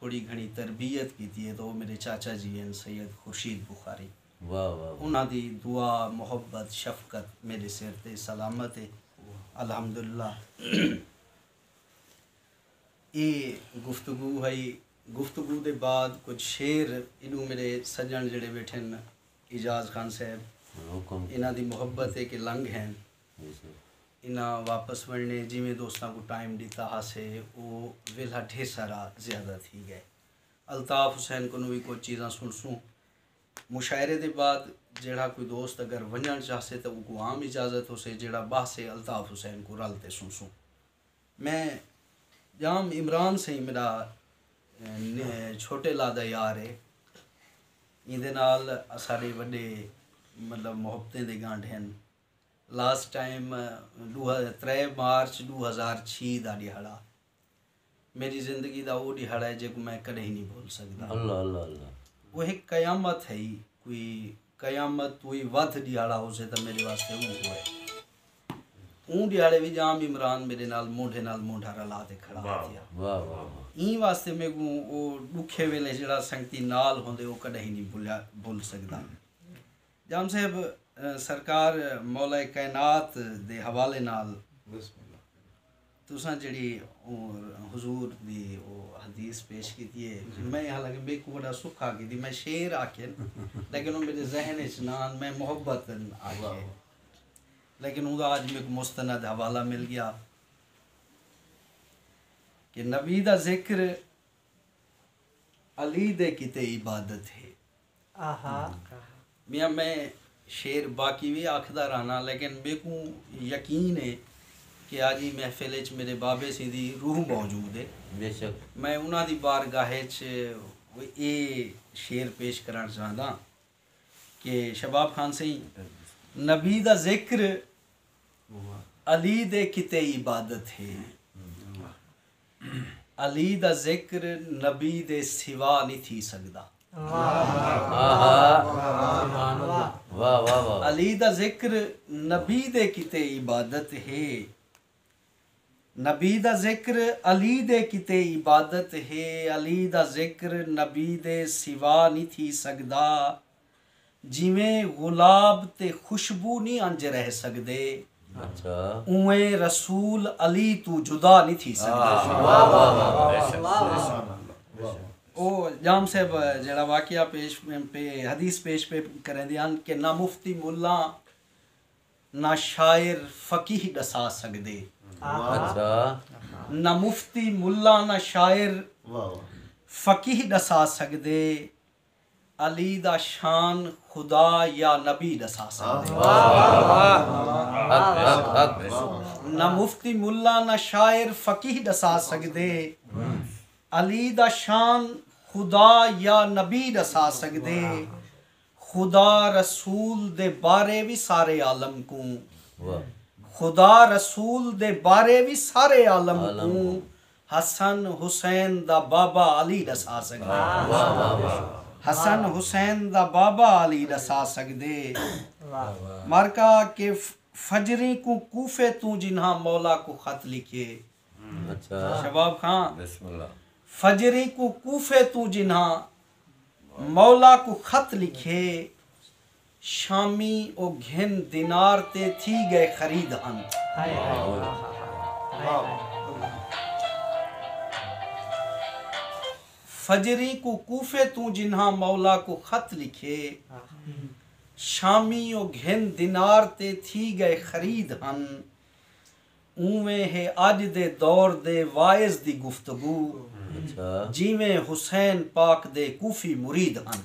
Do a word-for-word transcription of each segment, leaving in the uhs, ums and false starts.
تھوڑی گھنی تربیت کیتی ہے، تو وہ میرے چاچا جی ہیں، سید خورشید بخاری۔ واہ واہ واہ۔ انہاں دی دعا، محبت، شفقت میرے سر تے سلامت ہے، الحمدللہ۔ اے گفتگو ہئی۔ گفتگو دے بعد کچھ شعر، انہوں میرے سجن جڑے بیٹھن، اعجاز خان صاحب، حکم۔ انہاں دی محبت ہے کہ لنگ ہیں۔ جی سر۔ انہاں واپس ونجنے، جیویں دوستاں کوں ٹائم ݙتا ہاسے، او ویلھا ڈھیر سارا زیادہ تھی ڳئے۔ الطاف حسین کنوں وی کجھ چیزاں سݨسوں۔ مشاعرے دے بعد جیڑھا کوئی دوست اگر ونڄݨ چاہسے تاں اوکوں عام اجازت ہوسے، جیڑھا ٻہسے الطاف حسین کوں رل تے سݨسوں۔ میں ڄام عمران سئیں میݙا، اے، ن-، چھوٹے لا دا یار ہے۔ ایندے نال اساݙے وݙے مطلب محبتیں دے ڳنڈھ ہن۔ لاسٹ ٹائم ݙو، ترے مارچ ݙو ہزار چھی دا ݙیہاڑا میݙی زندگی دا او ݙیہاڑا ہے جیکوں میں کݙاہیں نی بھل سڳدا۔ اللہ اللہ اللہ۔ او ہک قیامت ہئی، کوئی قیامت توں وی ودھ ݙیہاڑا ہوسے تاں میݙے واسطے اوہو ہے۔ اوں ݙیہاڑے وی ڄام عمران میݙے نال مونڈھے نال مونڈھا رلا تے کھڑا تھیا۔ واہ واہ واہ۔ ایں واسطے میکوں او ݙکھے ویلے جیڑھا سنگتی نال ہوندے او کݙاہیں نی بھلیا، بھل سڳدا۔ ڄام صاحب، سرکار مولا کائنات دے حوالے نال تساں جیڑھی او حضور دی او حدیث پیش کیتی ہے، میں حالانکہ میکوں وݙا سکھا کیتی، میں شعر آکھن لیکن او میݙے ذہن اچ نہ آن، میں محبت آکھے۔ لیکن اوندا اج میکوں مستند حوالہ مل ڳیا کہ نبی دا ذکر علی دے کیتے عبادت ہے۔ آہا۔ میاں میں شعر باقی وی آکھدا رہنا لیکن میکوں یقین ہے کہ اج ایں محفل اچ میݙے بابے سیں دی روح موجود ہے۔ بے شک۔ میں انہاں دی بارگاہ اچ اے شعر پیش کرݨ چاہنداں کہ شباب خان سئیں، نبی دا ذکر علی دے کیتے عبادت ہے۔ علی دا ذکر نبی دے سوا نی تھی سڳدا۔ آہا۔ واہ واہ واہ۔ علی دا ذکر نبی دے کیتے عبادت ہے۔ نبی دا ذکر علی دے کیتے عبادت ہے۔ علی دا ذکر نبی دے سوا نی تھی سڳدا۔ جیویں گلاب تے خوشبو نی انج رہ سڳدے، اچھا۔ اونویں رسول علی توں جدا نی تھی سڳدے۔ واہ واہ واہ۔ او ڄام صاحب جیڑھا واقعہ پیش پہ، حدیث پیش پہ کریندے ہن کہ نہ مفتی ملا نہ شاعر فقیہ ݙسا سڳدے۔ اچھا۔ نہ مفتی ملا نہ شاعر فقیہ ݙسا سڳدے۔ علی دا شان خدا یا نبی ݙسا سڳدے۔ حق حق حق۔ نہ مفتی ملا نہ شاعر فقیہ ݙسا سڳدے۔ علی دا شان خدا یا نبی ݙسا سڳدے۔ خدا رسول دے بارے وی سارے عالم کوں۔ واہ۔ خدا رسول دے بارے وی سارے عالم عالم کوں۔ حسن حسین دا بابا علی ݙسا سڳدے۔ واہ واہ واہ۔ حسن حسین دا بابا علی ݙسا سڳدے۔ مارکا کہ ف-، فجریں کوں کوفے توں جنہاں مولا کوں خط لکھے۔ اچھا۔ شباب خان، بسم اللہ۔ فجریں کوں کوفے توں جنہاں مولا کوں خط لکھے، شامی او گھن دینار تے تھی ڳئے خرید ہن۔ فجریں کوں کوفے توں جنہاں مولا کوں خط لکھے، شامی او گھن دینار تے تھی ڳئے خرید ہن۔ اونویں ہے اڄ دے دور دے واعظ دی گفتگو، اچھا۔ جیویں حسین پاک دے کوفی مرید ہن۔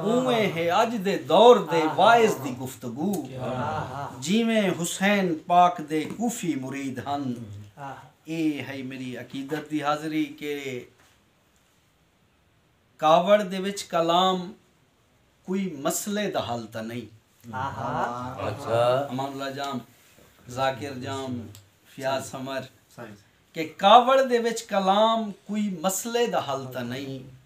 اونویں ہے اڄ دے دور دے واعظ دی گفتگو، جیویں حسین پاک دے کوفی مرید ہن۔ اے ہئی میری عقیدت دی حاضری کہ کاوڑ دے وچ کلام کوئی مسئلے دا حل تاں نئیں۔ اچھا۔ امان اللہ جام، ذاکر جام، فیاض سمر، کہ کاوڑ دے وچ کلام کوئی مسئلے دا حل تاں نئیں۔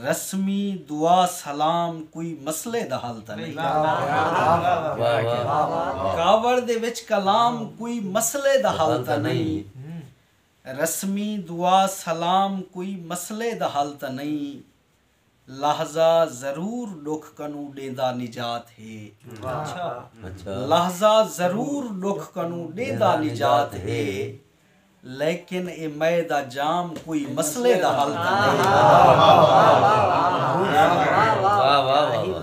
رسمی دعا سلام کوئی مسئلے دا حل تاں نئیں۔ واہ واہ۔ کاوڑ دے وچ کلام کوئی مسئلے دا حل تاں نئیں۔ رسمی دعا سلام کوئی مسئلے دا حل تاں نئیں، لحظہ ضرور ݙکھ کنوں ݙیندا نجات ہے۔ لحظہ ضرور ݙکھ کنوں ݙیندا نجات ہے، لیکن اے مئے دا جام کوئی مسئلے دا حل تاں نئیں۔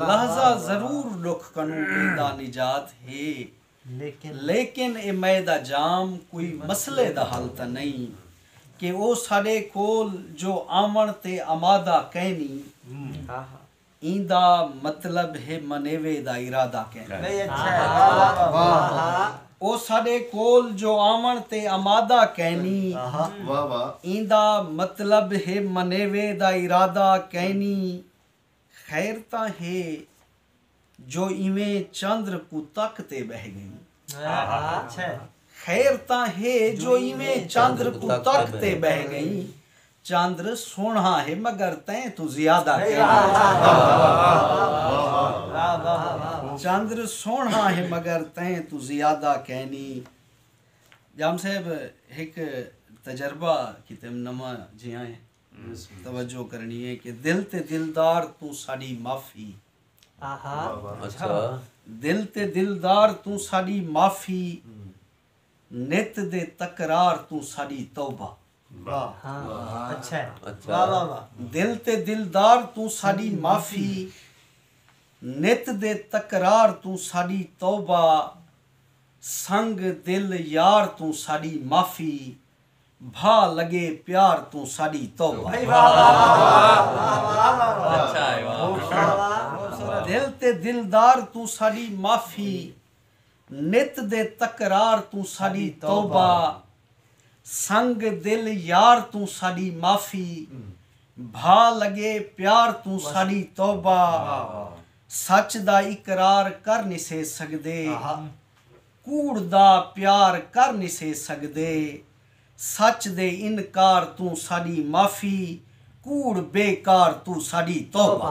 لحظہ ضرور ݙکھ کنوں ݙیندا نجات ہے، لیکن اے مئے دا جام کوئی مسئلے دا حل تاں نئیں کہ او ساݙے کول جو آوݨ تے آمادہ کینی، ایندا مطلب ہے منیوے دا ارادہ کینی۔ او ساݙے کول جو آوݨ تے آمادہ کینی، ایندا مطلب ہے منیوے دا ارادہ کینی۔ خیر تاں ہے جو ایویں چندر کوں تک تے ٻہہ ڳئی۔ خیر تاں ہے جو ایویں چندر کوں تک تے ٻہہ ڳئی۔ چندر سوہݨا ہے مگر تیں توں زیادہ کینی۔ چندر سوہݨا ہے مگر تیں توں زیادہ کینی۔ ڄام صاحب، ہک تجربہ کیتے نواں جیہاں ہے، توجہ کرݨی ہے کہ دل تے دلدار توں ساݙی معافی۔ اچھا۔ دل تے دلدار توں ساݙی معافی، نت دے تکرار توں ساݙی توبہ۔ اچھا۔ دل تے دلدار توں ساݙی معافی، نت دے تکرار توں ساݙی توبہ، سنگ دل یار توں ساݙی معافی، بھا لڳے پیار توں ساݙی توبہ۔ دل تے دلدار توں ساݙی معافی، نت دے تکرار توں ساݙی توبہ، سنگ دل یار توں ساݙی معافی، بھا لڳے پیار توں ساݙی توبہ۔ سچ دا اقرار کر نسے سڳدے، کوڑ دا پیار کر نسے سڳدے۔ سچ دے انکار توں ساݙی معافی، کوڑ بیکار توں ساݙی توبہ۔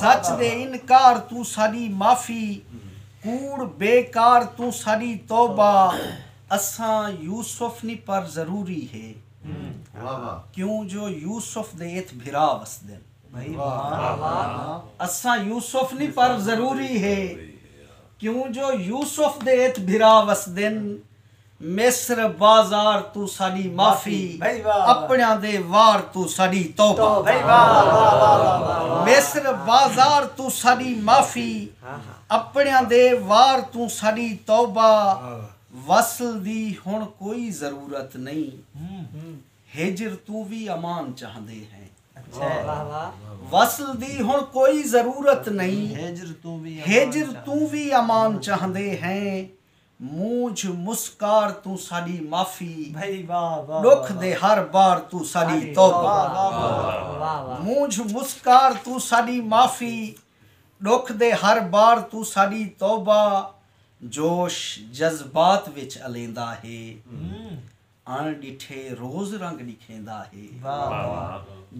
سچ دے انکار توں ساݙی معافی، کوڑ بیکار توں ساݙی توبہ۔ اساں یوسف نی پر ضروری ہے، کیوں جو یوسف دے اتھ بھرا وسدن۔ اساں یوسف نی پر ضروری ہے، کیوں جو یوسف دے اتھ بھرا وسدن۔ مصر بازار توں ساݙی معافی، اپݨیاں دے وار توں ساݙی توبہ۔ مصر بازار توں ساݙی معافی، اپݨیاں دے وار توں ساݙی توبہ۔ وصل دی ہݨ کوئی ضرورت نئیں، ہجر توں وی امان چاہندے ہیں۔ وصل دی ہݨ کوئی ضرورت نئیں، ہجر توں وی امان چاہندے ہیں۔ مونجھ مسکار توں ساݙی معافی، ݙکھ دے ہر بار توں ساݙی توبہ۔ مونجھ مسکار توں ساݙی معافی، ݙکھ دے ہر بار توں ساݙی توبہ۔ جوش جذبات وچ الیندا ہے، اݨ ݙٹھے روز رنگ ݙکھیندا ہے۔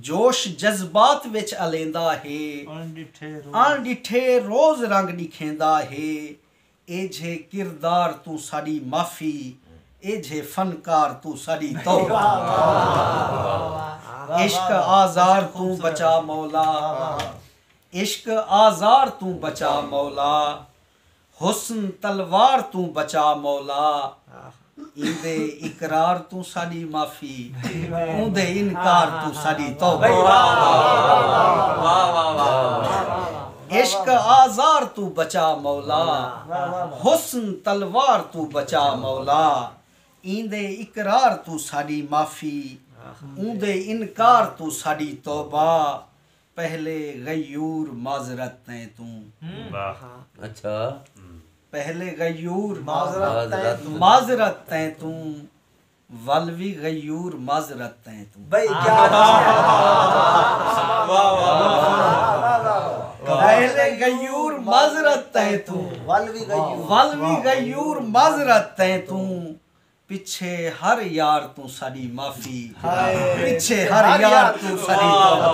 جوش جذبات وچ الیندا ہے، اݨ ݙٹھے روز رنگ ݙکھیندا ہے۔ ایجھے کردار توں ساݙی معافی، ایجھے فنکار توں ساݙی توبہ۔ عشق آزار توں بچا مولا، عشق آزار توں بچا مولا، حسن تلوار توں بچا مولا، ایندے اقرار توں ساݙی معافی، اوندے انکار توں ساݙی توبہ۔ عشق آزار توں بچا مولا، حسن تلوار توں بچا مولا، ایندے اقرار توں ساݙی معافی، اوندے انکار توں ساݙی توبہ۔ پہلے غیور معذرت تیں توں۔ اچھا۔ پہلے غیور معذرت تیں توں، ول وی غیور معذرت تیں توں۔ پہلے غیور معذرت تیں توں، ول وی غیور معذرت تیں توں۔ پچھے ہر یار توں ساݙی معافی، پچھے ہر یار توں ساݙی توبہ۔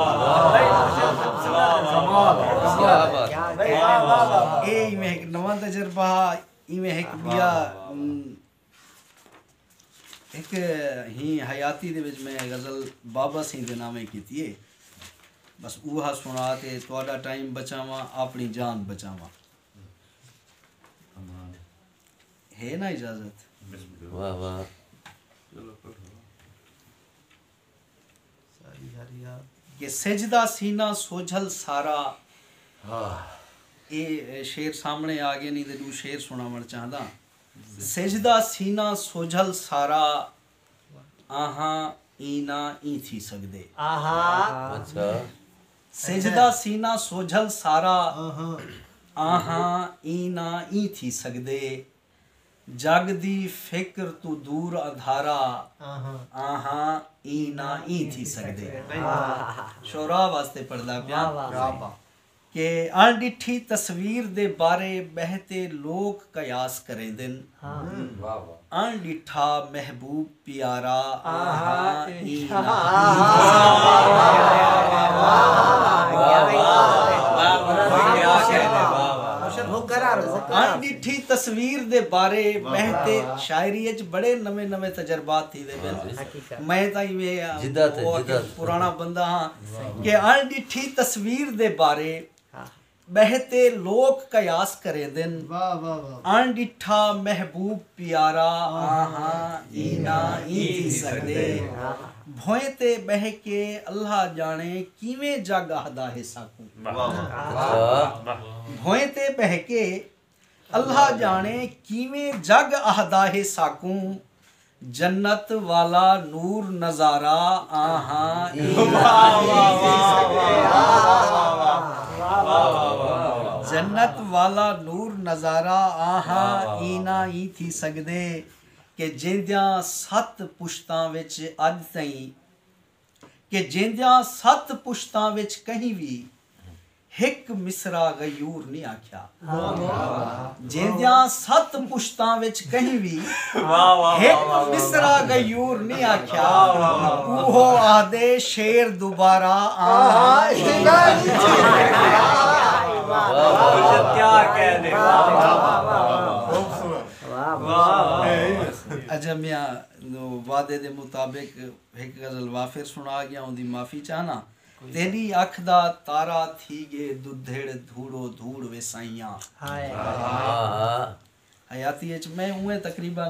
اے ایویں ہک نواں تجربہ ہا، ایویں ہک ٻیا، ام، ہک ہی حیاتی دے وچ میں غزل بابا سئیں دے ناویں کیتی ہے۔ بس اوہا سݨا تے تہاݙا ٹائم بچاواں، اپݨی جان بچاواں۔ ہے نا اجازت؟ واہ واہ۔ کہ سجدہ سینہ سوجھل سارا۔ اے شعر سامنے آ گئے، نہیں تے ݙو شعر سݨاوݨ چاہنداں۔ سجدہ سینہ سوجھل سارا، آہاں ایں نہ ایں تھی سڳدے۔ آہا۔ اچھا۔ سجدہ سینہ سوجھل سارا، آہاں ایں نہ ایں تھی سڳدے۔ جڳ دی فکر توں دور اندھارا، آہاں ایں نہ ایں تھی سڳدے۔ شعراء واسطے پڑھدا پیاں۔ کہ اݨ ݙٹھی تصویر دے بارے ٻہہ تے لوک قیاس کریندن۔ اݨ ݙٹھا محبوب پیارا، آہاں ایں نہ اݨ ݙٹھی تصویر دے بارے ٻہہ تے۔ شاعری اچ بڑے نویں نویں تجربات تھیندے پئن۔ میں تاں ایویں پراݨا بندہ ہاں کہ اݨ ݙٹھی تصویر دے بارے ٻہہ تے لوک قیاس کریندن۔ اݨ ݙٹھا محبوب پیارا، آہاں ایں نہ ایں تھی سڳدے۔ بھوئیں تے ٻہہ کے اللہ ڄاݨے کیویں جڳ آہدا ہے ساکوں۔ بھوئیں تے ٻہہ کے اللہ ڄاݨے کیویں جڳ آہدا ہے ساکوں۔ جنت والا نور نظارہ، آہاں ایں نہ ایں تھی سڳدے۔ جنت والا نور نظارہ، آہاں ایں نہ ایں تھی سڳدے۔ کہ جیندیاں ست پشتاں وچ اڄ تئیں کہ جیندیاں ست پشتاں وچ کہیں وی ہک مصرع غیور نی آکھیا۔ جیندیاں ست پشتاں وچ کہیں وی ہک مصرع غیور نی آکھیا۔ اوہو آہدے شعر دوبارہ آں۔ اچھا میاں، وعدے دے مطابق ہک غزل وافر سݨا ڳیا، اوندی معافی چاہناں۔ تیݙی اکھ دا تارا تھی ڳئے ددھڑ دھوڑو دھوڑ وے سائیاں۔ حیاتی اچ میں اونویں تقریبا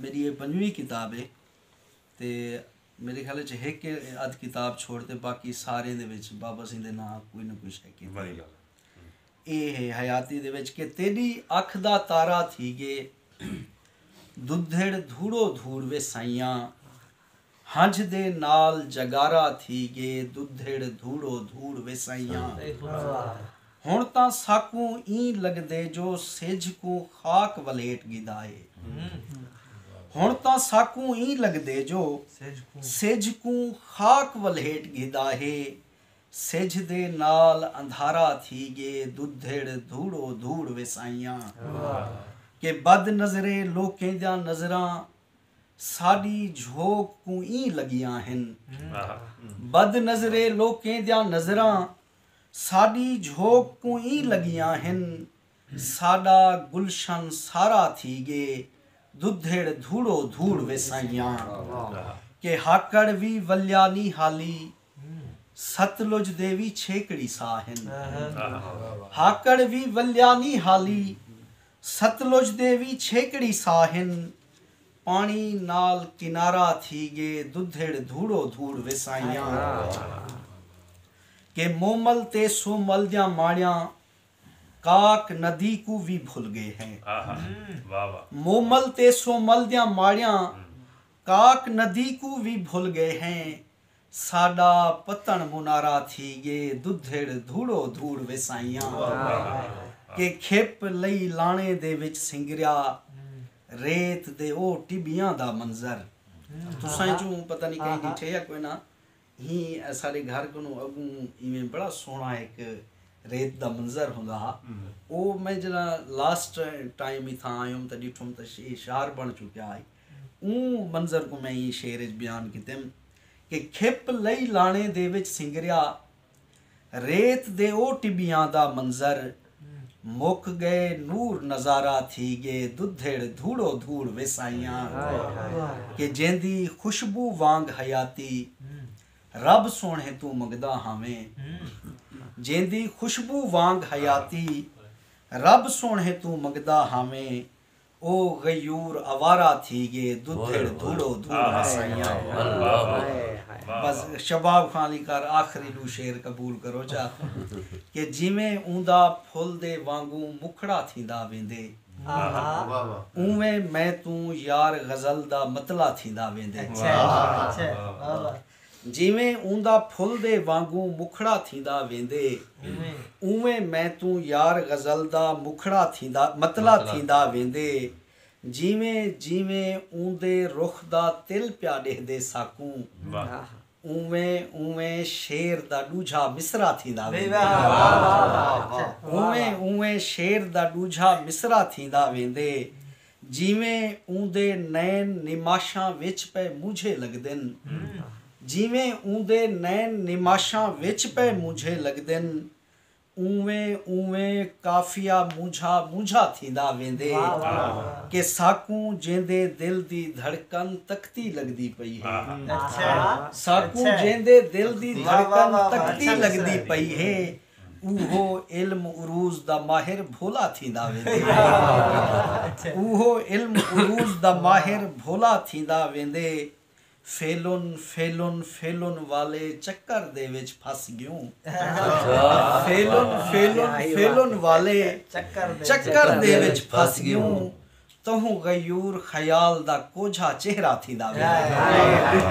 میݙی اے پنجویں کتاب اے تے میݙے خیال اچ ہک ادھ کتاب چھوڑ تے باقی ساریں دے وچ بابا سئیں دے ناں کوئی نہ کوئی شے کیتی۔ اے ہے حیاتی دے وچ کہ تیݙی اکھ دا تارا تھی ڳئے ددھڑ دھوڑو دھوڑ وے سائیاں۔ ہنجھ دے نال جگارا تھی ڳئے ددھڑ دھوڑو دھوڑ وے سائیاں۔ ہݨ تاں ساکوں ایں لڳدے جو سجھ کوں خاک ولھیٹ گھدا ہے۔ ہݨ تاں ساکوں ایں لڳدے جو سجھ کوں خاک ولھیٹ گھدا ہے۔ سجھ دے نال اندھارا تھی ڳئے ددھڑ دھوڑو دھوڑ وے سائیاں۔ کہ بد نظریں لوکیں دیاں نظراں ساݙی جھوک کوں ایں لڳیاں ہن۔ بد نظریں لوکیں دیاں نظراں ساݙی جھوک کوں ایں لڳیاں ہن۔ ساݙا گلشن سارا تھی ڳئے ددھڑ دھوڑو دھوڑ وے سائیاں۔ کہ ہاکڑ وی ولیا نی حالی ستلج دے وی چھیکڑی ساہ ہن۔ ہاکڑ وی ولیا نی حالی ستلج دے وی چھیکڑی ساہ ہن۔ پاݨی نال کنارہ تھی ڳئے ددھڑ دھوڑو دھوڑ وے سائیاں۔ کہ مومل تے سومل دیاں ماڑیاں کاک ندی کوں وی بھل ڳئے ہیں۔ مومل تے سومل دیاں ماڑیاں کاک ندی کوں وی بھل ڳئے ہیں۔ ساݙا پتݨ منارہ تھی ڳئے ددھڑ دھوڑو دھوڑ وے سائیاں۔ کہ کھپ لئی لاݨے دے وچ سنگریا ریت دے او ٹٻیاں دا منظر۔ تساں اچوں پتہ نی کہیں ݙٹھے یا کوئے نہ۔ ہی ساݙے گھر کنوں اڳوں ایویں بڑا سوہݨا ہک ریت دا منظر ہوندا ہا۔ او میں جݙاں لاسٹ ٹائم اتھاں آیوم تاں ݙٹھوم تاں شہر بݨ چکیا ہئی۔ اوں منظر کوں میں ایں شعر اچ بیان کیتم کہ کھپ لئی لاݨے دے وچ سنگریا ریت دے او ٹٻیاں دا منظر۔ مک ڳئے نور نظارہ تھی ڳئے ددھڑ دھوڑو دھوڑ ویسائیاں کہ جیندی خوشبو وانگ حیاتی رب سوہݨے توں منگدا ہاویں۔ جیندی خوشبو وانگ حیاتی رب سوہݨے توں منگدا ہاویں۔ او غیور آوارہ تھی ڳئے ددھڑ دھوڑو دھوڑ وسائیاں۔ بس شباب خان علی کار آخری ݙو شعر قبول کرو چا کہ جیویں اوندا پھل دے وانگوں مکھڑا تھیندا ویندے، اونویں میں توں یار غزل دا مطلع تھیندا ویندے۔ جیویں اوندا پھل دے وانگوں مکھڑا تھیندا ویندے، اونویں میں توں یار غزل دا مکھڑا تھیندا مطلع تھیندا ویندے۔ جیویں جیویں اوندے رخ دا تل پیا ݙیہدے ساکوں، اونویں اونویں شعر دا ݙوجھا مصرع تھیندا ویندے۔ اونویں اونویں شعر دا ݙوجھا مصرع تھیندا ویندے۔ جیویں اوندے نین نماشاں وچ پئے مونجھے لڳدن، جیویں اوندے نین نماشاں وچ پئے مونجھے لڳدن، اونویں اونویں قافیہ مونجھا مونجھا تھیندا ویندے کہ ساکوں جیندے دل دی دھڑکن تکتی لڳدی پئی ہے۔ ساکوں جیندے دل دی دھڑکن تکتی لڳدی پئی ہے، اوہو علم عروض دا ماہر بھولا تھیندا ویندے۔ اوہو علم عروض دا ماہر بھولا تھیندا ویندے۔ فیلن فیلن فیلن والے چکر دے وچ پھس ڳیوں۔ فیلن فیلن فیلن والے چکر دے وچ پھس ڳیوں۔ تہوں غیور خیال دا کوجھا چہرہ تھیندا ویندے۔